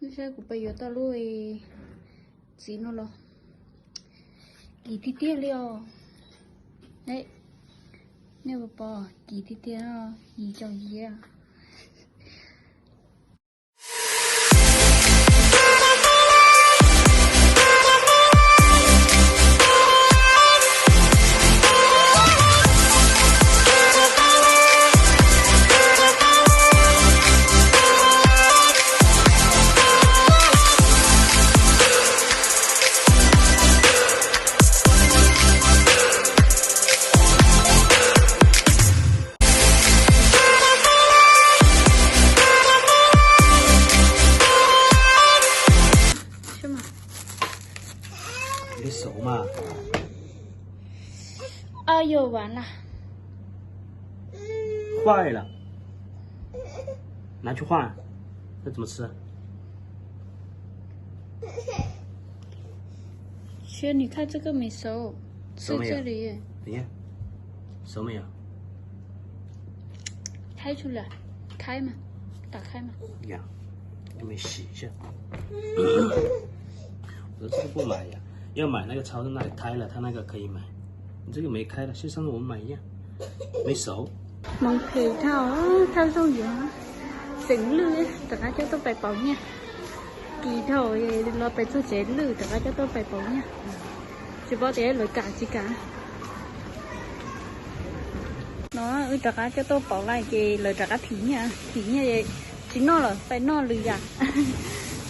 Saib kuv pais yuav tau lub txiv no los kim tiag tiag li os. Nej puas pom, kim tiag tiag, yim caum yim. Ơ, yog vas na. 坏了，拿去换，那怎么吃？其实你看这个没熟，是这里耶。等一下，熟没有？开出来，开嘛，打开嘛。呀，还没洗一下。我说这个不买呀，要买那个超市那里开了，他那个可以买。你这个没开了，就像我们买一样，没熟。 Hmoov phem dhau, thawj zaug yuav xeem lwj rov qab coj tuaj pais pauv nyiaj. Kim dhau los pais txog tsev lwj rov qab coj tuaj pais pauv nyiaj. Tsis paub tias lawv kam tsis kam. No wb rov qab coj tuaj pauv lawm ces lawv rov qab thim nyiaj, thim nyiaj tsis noj lawm, pais noj lwm yam.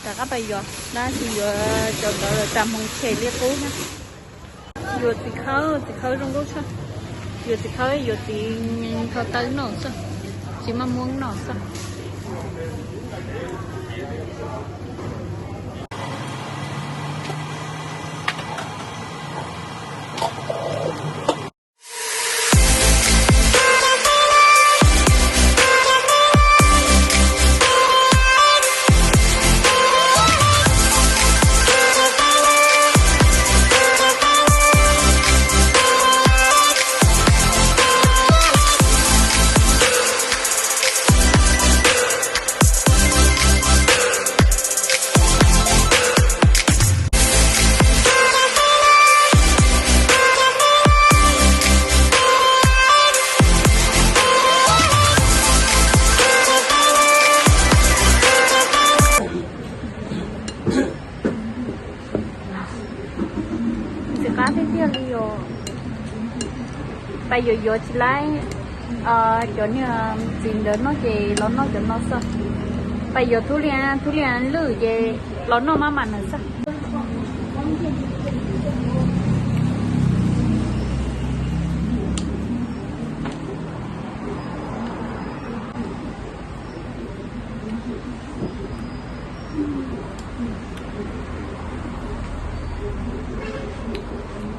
Rov qab pais yuav, dab tsis yuav cov ntawd lawm, tas hmoov phem li qub na. Yuav txiv khawb, txiv khawb zoo nkauj tshaj. Yuav txiv khawb, yuav txiv nthos taw noj xwb, tsis maj muab noj xwb. Ntxim qab tiag tiag li os. Pais yuav yuav tsis laib cov niag txiv ntawd noj ces los noj cov no xwb. Pais yuav thub liaj, thub liaj lwj ces los noj maj mam na xwb.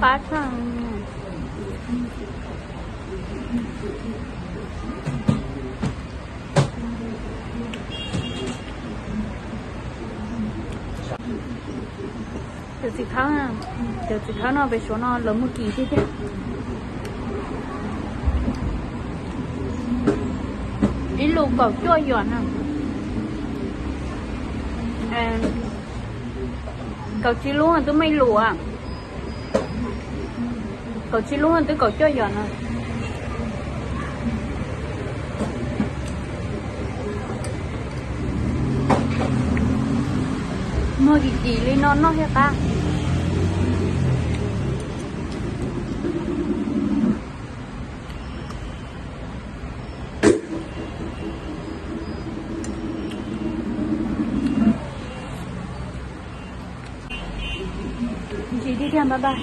Pab tshaj. Cov txiv khawb, cov txiv khawb no pem Suav no lawv muag kim tiag tiag. Ib lus kaum cuaj yuam na. Kaum tsib lub twb muaj ib lus. Kaum tsib lub twb kaum cuaj yuam na. Muag kim kim li no noj thiaj qab. Ntsis tiag tiag, bye bye.